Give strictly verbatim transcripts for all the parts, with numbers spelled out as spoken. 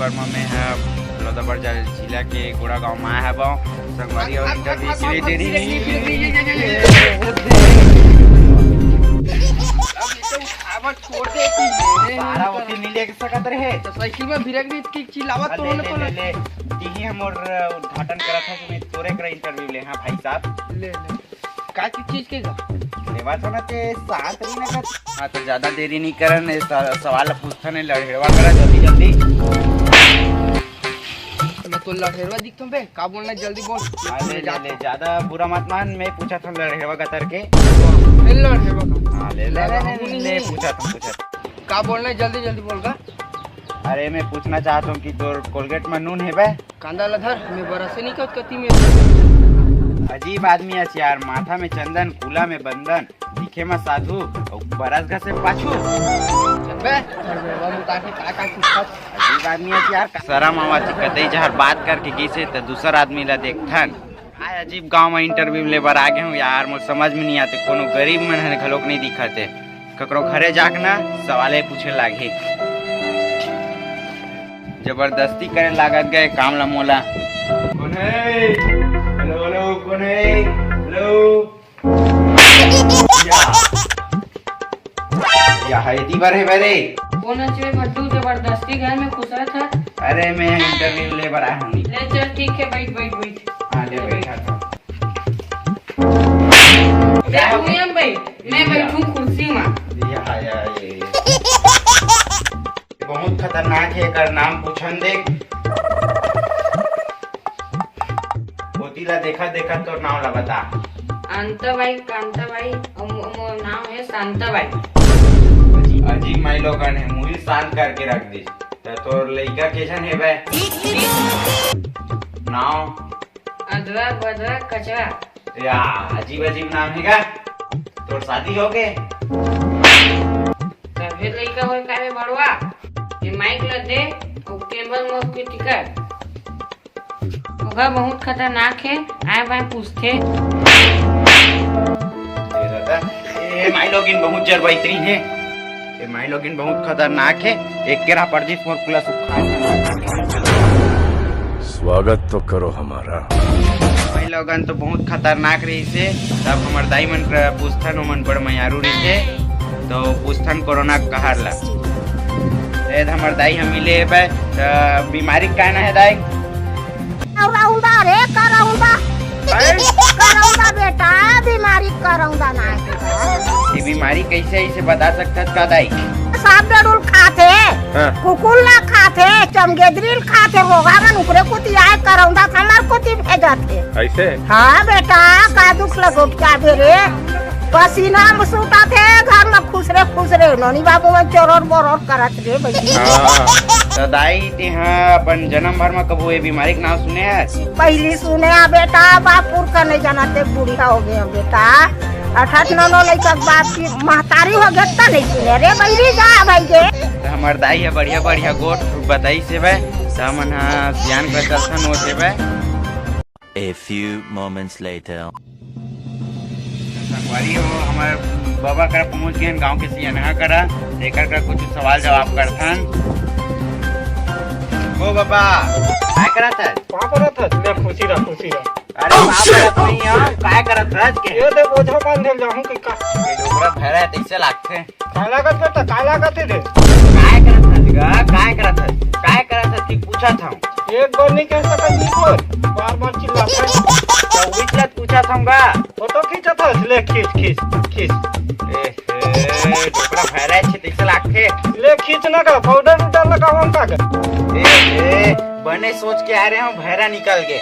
और मैं ह बलौदाबाजार जिला के गोड़ा गांव में आए हवं। संगवारी और इंटरव्यू के लिए देरी नहीं। अब ये तो उठावत छोड़ दे तू। सारा ओके नहीं ले सकत रहे। तो साइकिल में भिरक भी इतनी चिल्लावत तो ले, होने ले, को ले, ले। तीही हमर उद्घाटन करा था कि मैं तोरे करा इंटरव्यू ले। हाँ भाई साहब। ले, ले। का की चीज के गा? लेवा तो ना ते साथ रही ना कर। हाँ, तो ज्यादा देरी नहीं करन, ए स-, सवाल पूछथन, लड़हेड़वा करा जल्दी जल्दी। मैं तो लड़हेड़वा दिखता हूँ बे, का बोलना है जल्दी बोल। हाँ, ले, ले, ले, ज्यादा बुरा मत मान, मैं पूछा था लड़हेड़वा गतर के। फिर लड़हेड़वा का? हाँ, ले, ले, ले, ले, ले, पूछा था, पूछा था। का बोलना है जल्दी जल्दी बोल का। अरे, मैं पूछना चाहता हूँ कि तोर कोलगेट में नून है बे? कांदा ला धर, मैं बरसे नहीं कहत कती में। अजीब आदमी है यार, माथा में चंदन, कूला में बंदन, दिखे में साधु, और बरस घसे पाछू। चल बे, हर बेवा मुता के का का पूछत। अजीब आदमी है यार। शरम आवत है, कतई जहर बात करके गिसे त दूसर आदमी ला देखथन। आय अजीब गांव में इंटरव्यू ले बर आ गे हूँ यार, मोर समझ में नहीं आते, कोनो गरीब मन हर घलोक नहीं दिखते। ककरो घरे जाके ना सवाले पूछे लागही। जबरदस्ती करे लागत गए काम ला मोला। कौन है? हेलो, हेलो, कौन है? हेलो। या। या है, एती बर है बे रे। कौन है बे भट्टू, जबरदस्ती घर में घुसत है? अरे, मैं इंटरव्यू ले बर आया हूँ। ले चल, ठीक है, बैठ, बैठ, बैठ। हाँ, ले बैठा था। ले, तू यहाँ बैठ, मैं बैठूँ कुर्सी में। या, या, ये। बहुत खतरनाक है, एकर नाम पूछन दे। ओती ला देखा देखा तोर नाम ला बता। अंताबाई, कांताबाई, अउ मो-, मोर नाम है शांताबाई। अजीब माई लोगन है, मुही शांत करके रख दे। त तोर लइका के झन है बे? नाम? अदरा बदरा कचरा। या, अजीब अजीब नाम है का? तोर शादी हो गे? तभे लइका होय का रे बड़वा? ये माइक ल दे, अउ टेबल म ओके टिकट। ओहा बहुत खतरनाक हे, आए बाए पूछथे। ए दादा, ए माई लोगिन बहुत जरबैतरी हे। ए माई लोगिन बहुत खतरनाक हे। एक केरा परदेस मोर कुला सुखा। स्वागत तो करो हमारा। भाई लोगन तो बहुत खतरनाक रहिसे। तब हमर दाई मन कर पूछथन, ओमन बड़ मयारू रहिसे, तो पूछथन कोरोना कहर ला। ए हमर दाई हम मिले बे, त बीमारी का ना है दाई? करौंदा रे, करौंदा। हैं? करौंदा बेटा, बीमारी करौंदा ना है। ये बीमारी कैसे है, इसे बता सकथस का दाई? सांप डडुल खाथे, हाँ। कुकुर ला खाथे, चमगेदरी ला खाथे, रोगा मन उकरे कोती आए, करौंदा हमर कोती भेजत हे। ऐसे? हाँ बेटा, का दुख लगोट का दे रे? पसीना में सूता थे, घर में खुसरे खुसरे, नोनी बाबू मन चोरोर बोरोर करत रे भैया। हाँ, तो दाई, तेहा अपन जन्म भर में कभू ये बीमारी के नाम सुने हस? पहली सुने आ बेटा, बाप पुरखा नहीं जाना, ते बुढ़िया हो गया बेटा। अठारह नौ नौ लइका के बाप की महतारी हो गया, त नहीं सुने रे, बैरी जा भाई के। तो हमार दाई है बढ़िया बढ़िया गोठ बताई से बे, तो हमन हा ज्ञान कर दर्शन हो से बे। A few moments later. संगवारी हो, हमर बाबा करा पहुंच गए गांव के सियनहा करा, एकर का कुछ सवाल जवाब करथन। ओ बाबा, काय करत हस? का करत हस? ले, खुशी रह, खुशी रह। अरे, बाप रे, कोई हो, काय करत हस के? ये दे, बोझा बांधे जाहूं कि का? ये डोकरा भैरा है, तैसे लागथे। काय लागत बेटा, काय लागत हे रे? काय करत हस गा? काय करत हस? काय करत हस कि पूछत हूं? एक बार नहीं कह सकत, नहीं बोल। बार बार चिल्लात हस। तो उबिचलत पूछत हूं गा। फोटो खींचत हस, ले खींच, खींच, खींच। ए, ए, डोकरा भैरा छे, तैसे लागथे। ले खींच ना गा, पाउडर उडर लगावन का गा। ए, ए, बने सोच के आ रहे हूं, भैरा निकल गे।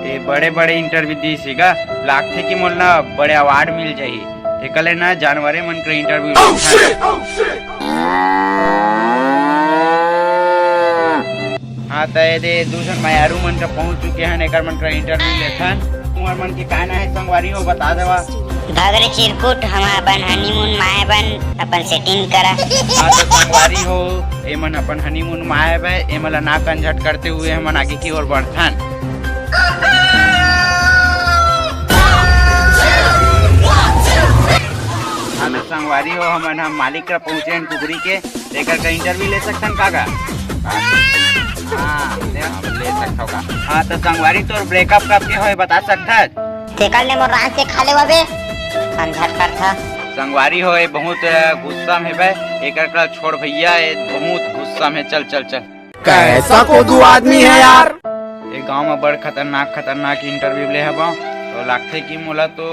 ए बड़े बड़े इंटरव्यू दीस हे गा, लागथे कि मोला ना बड़े अवार्ड मिल जाही। एकले ना जानवरे मन के इंटरव्यू लेथन। हाँ, त ए दे दू झन मयारू मन के पहुंच चुके हन, एकर मन के इंटरव्यू लेथन। तुमर मन के का ना है संगवारी हो, बता देवा। भग रे चिरकुट, हम अपन हनीमून माय बन अपन सेटिंग करा। हाँ, तो संगवारी हो, एमन अपन हनीमून माय बे, एमन ला ना कंझट करते हुए हमन आगे की ओर बढ़थन। हाँ, तो संगवारी हो, हमन हम मालिक करा पहुँचे हन कुकरी के। तेकर का इंटरव्यू ले सकथन का गा? हाँ, ले, ले सकथव का? हाँ, तो संगवारी, तोर ब्रेकअप कब के होय, बता सकथस? तेकर ले मोर रांच से खा लेवा बे। अंधर कर था। संगवारी हो, ये बहुत, अ, गुस्सा में हे बे। एकर का छोड़ भैया, ये बहुत गुस्सा में। चल, चल, चल। कैसा कोदू आदमी है यार। ये गांव में बड़ खतरनाक, खतरनाक इंटरव्यू ले हबो, तो लागथे कि मोला तो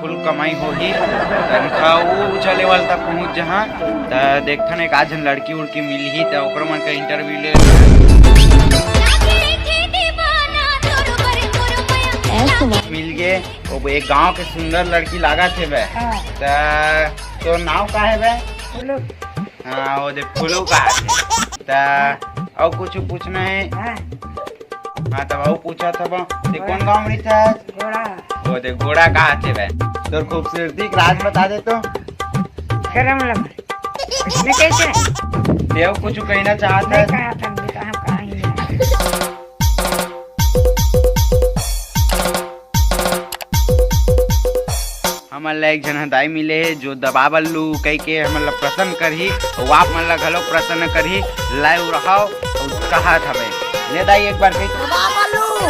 फुल कमाई होही। तनखा वो ऊंचा लेवल तक पहुंच जहां, त देखथन एक आध झन लड़की उड़की मिलही, त ओकर मन का इंटरव्यू ले। मिल गे, वो एक गांव के सुंदर लड़की लागत हे बे। हाँ। त तोर नाव का हे बे? फुलू। हाँ, वो दे फुलू का हे। त अउ कुछ पूछना हे? हाँ। हाँ, तब अउ पूछा था वो। ते कौन गांव में रहता है? गोड़ा। वो दे गोड़ा का हे बे? तोर खूबसूरती के राज बता दे तो। करम लम। मैं कैसे? ते अउ कुछ कहना चाहत नहीं है? कहा था, मैं कहा, कहा ही नहीं। हमन ला एक झन ह दाई मिले हे, जो दबा बल्लू कहि के हमन ला प्रसन्न करही, अउ आप मन ला घलो प्रसन्न करही। लाइव रहव अउ कहत हवे, ले दाई एक बार कहि। दबा बल्लू।